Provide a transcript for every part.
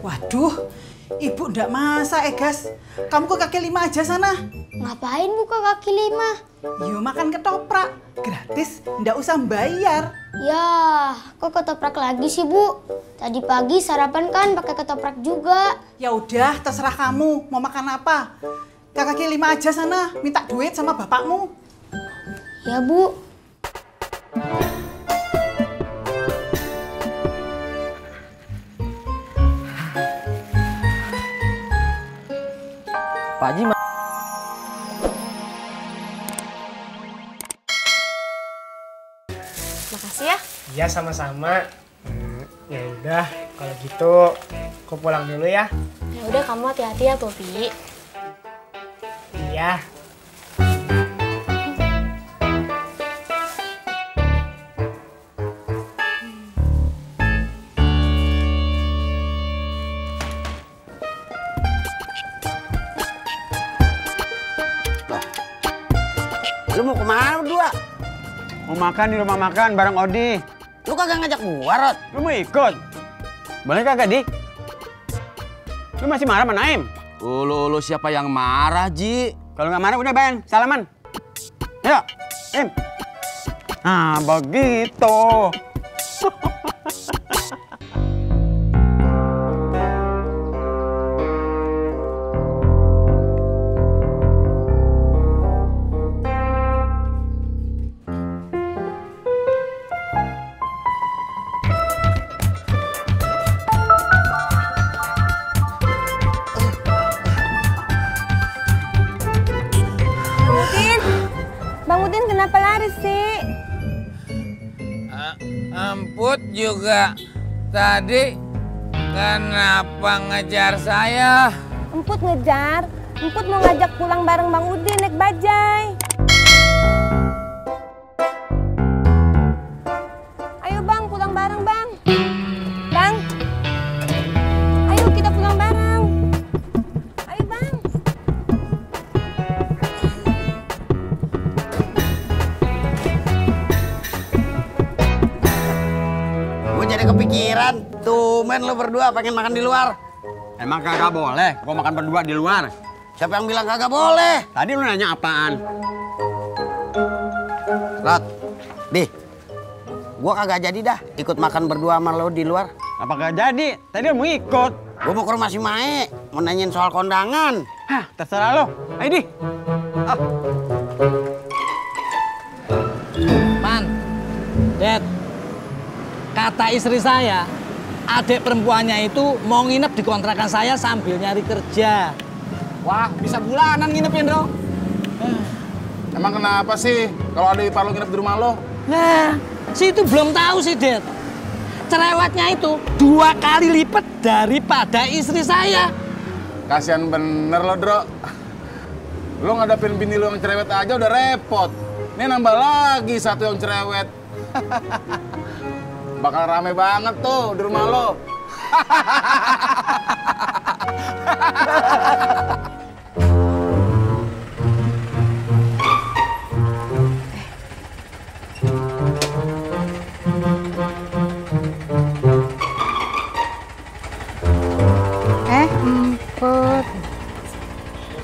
Waduh, ibu ndak masak Gas. Kamu ke kaki lima aja sana. Ngapain buka kaki lima? Yo makan ketoprak, gratis, ndak usah bayar. Ya, kok ketoprak lagi sih Bu? Tadi pagi sarapan kan pakai ketoprak juga. Ya udah, terserah kamu mau makan apa. Ke kaki lima aja sana, minta duit sama bapakmu. Ya Bu. Pak Haji, Makasih ya. Iya sama-sama. Ya udah, kalau gitu aku pulang dulu ya. Ya udah kamu hati-hati ya Bobi. Iya. lu mau kemana berdua? Mau makan di rumah makan bareng Odi. Lu kagak ngajak gua, Rod? Lu mau ikut? Boleh kagak, Dik? Lu masih marah sama Naim? Ulu siapa yang marah, Ji? Kalau nggak marah udah Ben, salaman. Ayo, Im. Nah, begitu. Bang Udin kenapa lari sih? Emput juga tadi kenapa ngejar saya? Emput ngejar. Emput mau ngajak pulang bareng Bang Udin naik bajai. Ayo Bang, pulang bareng Bang. Bang. Ayo kita pulang bareng. Ayo Bang. Gua jadi kepikiran. Tumen lu berdua pengen makan di luar. Emang kagak boleh gua makan berdua di luar. Siapa yang bilang kagak boleh? Tadi lu nanya apaan? Rod, Di, gua kagak jadi dah ikut makan berdua sama lo di luar. Apa kagak jadi? Tadi lu mau ikut. Gua mau ke rumah si Mae, mau nanyain soal kondangan. Hah, terserah lo. Ayo, Di. Ah. Man, Dad, kata istri saya, adik perempuannya itu mau nginep di kontrakan saya sambil nyari kerja. Wah, bisa bulanan nginepin dong. Emang kenapa sih kalau ada ipar lo nginep di rumah lo? Nah, si itu belum tahu sih, Dad. Cerewetnya itu 2 kali lipat daripada istri saya. Kasian bener lo, Dro. Lo ngadapin bini lo yang cerewet aja udah repot. Ini nambah lagi satu yang cerewet. Bakal rame banget tuh di rumah lo. Emput.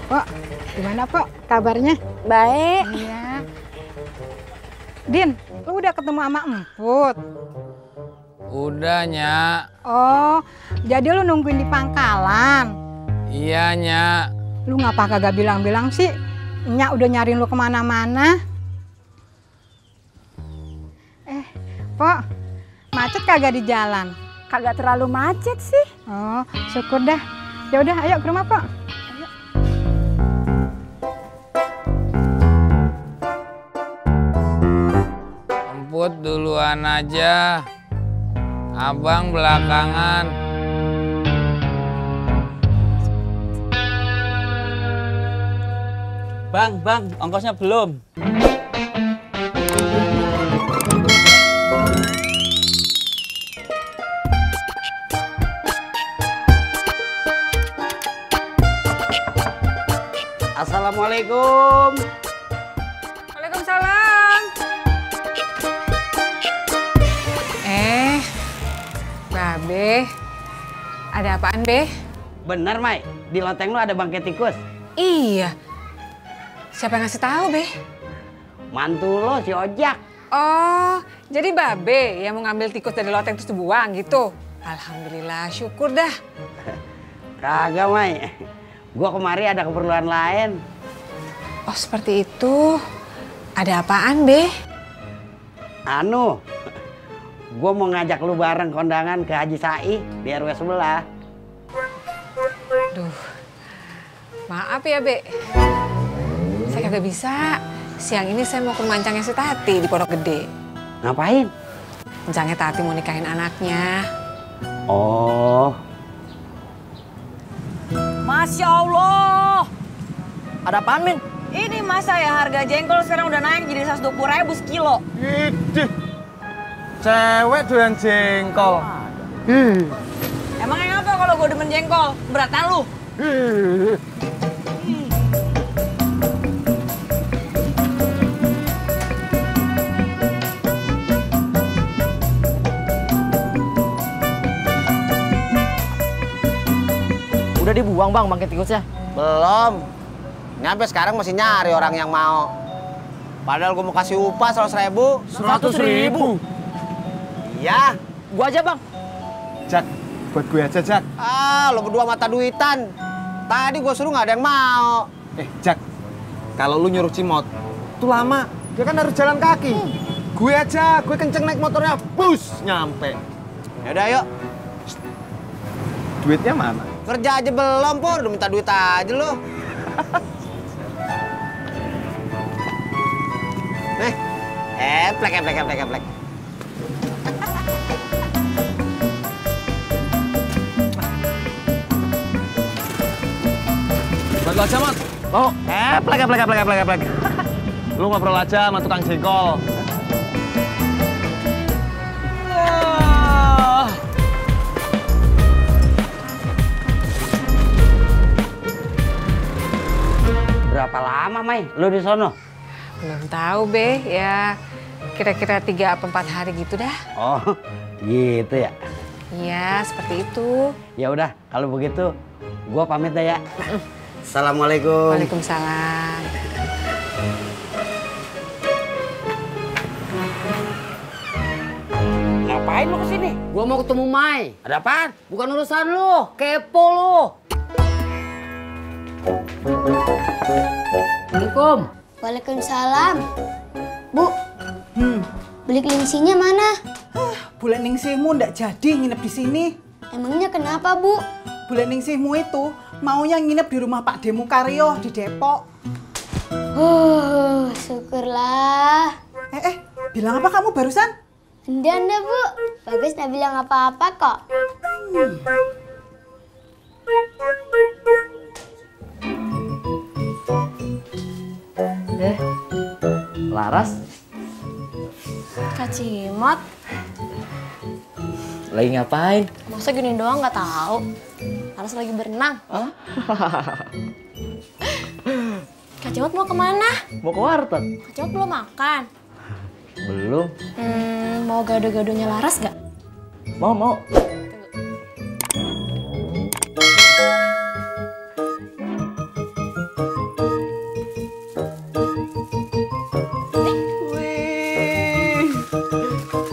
Pok, gimana Pok kabarnya? Baik. Iya. Din, lu udah ketemu sama Emput? Udah, Nyak. Oh, jadi lu nungguin di pangkalan? Iya, Nyak. Lu ngapa kagak bilang-bilang sih? Nyak udah nyariin lu kemana-mana. Pok, macet kagak di jalan? Kagak terlalu macet sih. Oh, syukur dah. Ya udah, ayo ke rumah, Pok. Ayo. Emput duluan aja. Abang belakangan. Bang, ongkosnya belum. Assalamualaikum. Waalaikumsalam. Babe, Ada apaan, Be? Bener, Mai. Di loteng lu ada bangkai tikus. Iya. Siapa yang ngasih tahu, Be? Mantu lo si Ojak. Oh, jadi Babe yang mau ngambil tikus dari loteng terus dibuang gitu? Alhamdulillah, syukur dah. Kagak, Mai. Gua kemari ada keperluan lain. Oh, seperti itu. Ada apaan, Be? Anu, gua mau ngajak lu bareng kondangan ke Haji Sai di RW sebelah. Duh, maaf ya, Be. Saya kagak bisa. Siang ini saya mau ke mancangnya si Tati di Pondok Gede. Ngapain? Mancangnya Tati mau nikahin anaknya. Oh. Masya Allah. Ada apaan, Min? Ini masa ya harga jengkol sekarang udah naik jadi 120.000 sekilo. Idih. Cewek doyan jengkol. Emangnya apa kalau gue demen jengkol? Beratan lu? Udah dibuang, Bang, bangkai tikusnya? Belum. Nyampe sekarang masih nyari orang yang mau. Padahal gue mau kasih upah 100.000. 100.000? Iya. Gua aja, Bang. Jak, buat gue aja, Jak. Ah, lo berdua mata duitan. Tadi gue suruh nggak ada yang mau. Jak, kalau lu nyuruh Cimot, itu lama. Dia kan harus jalan kaki. Gue aja, gue kenceng naik motornya, bus, nyampe. Yaudah, yuk. Duitnya mana? Kerja aja belum, Pur. Udah minta duit aja lo. Nih, eplek. Buat lo aja, Mot. Mau? Eplek. Lu ngobrol aja sama tukang jengkol. Berapa lama, Mai? Lu di sono? Belum tahu, Be. Ya, kira-kira 3 atau 4 hari gitu dah. Oh, gitu ya? Iya, seperti itu. Ya udah, kalau begitu gua pamit dah ya. Assalamualaikum. Waalaikumsalam. Ngapain lu kesini? Gua mau ketemu Mai. Ada apaan? Bukan urusan lu, kepo lu. Assalamualaikum. Waalaikumsalam. Bu, beli kelinsinya mana? Bule Ningsihmu ndak jadi nginep di sini. Emangnya kenapa, Bu? Bule Ningsihmu itu maunya nginep di rumah Pak Demu Karyo di Depok. Syukurlah. Bilang apa kamu barusan? Enggak, Bu. Bagus nggak bilang apa-apa kok. Laras? Kak Cimot, Lagi ngapain? masa gini doang nggak tahu? Harus lagi berenang. Kak Cimot mau kemana? Mau ke warteg? Kak Cimot belum makan. Belum. Mau gado-gadonya Laras nggak? Mau.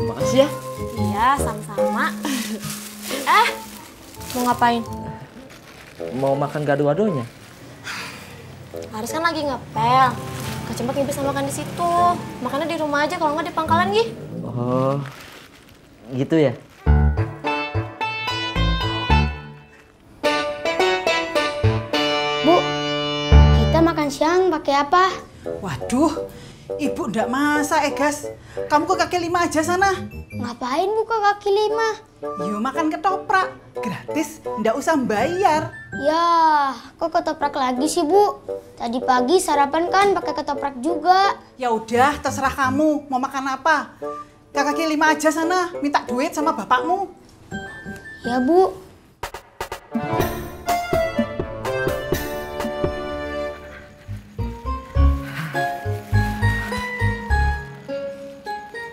Makasih ya. Iya, sama-sama. Mau ngapain? Mau makan gado-gadonya? Laras kan lagi ngepel. Kak Cimot nggak bisa makan di situ. Makannya di rumah aja, kalau nggak di pangkalan, Gi. Oh, gitu ya? Bu, kita makan siang pakai apa? Waduh, ibu ndak masak, Gas. Kamu ke kaki 5 aja sana. Ngapain buka kaki 5? Yuk makan ketoprak, gratis, ndak usah bayar. Ya, kok ketoprak lagi sih, Bu? Tadi pagi sarapan kan pakai ketoprak juga. Ya udah, terserah kamu mau makan apa. Ke kaki 5 aja sana, minta duit sama bapakmu. Ya, Bu.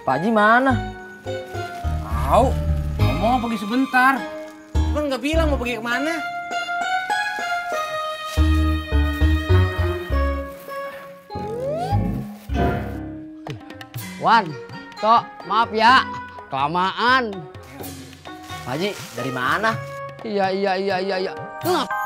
Pak Haji mana? Tahu, ngomong pergi sebentar. Lu kan nggak bilang mau pergi kemana. Wan, Tok, maaf ya, kelamaan. Pak Haji, dari mana? Iya. Ngap.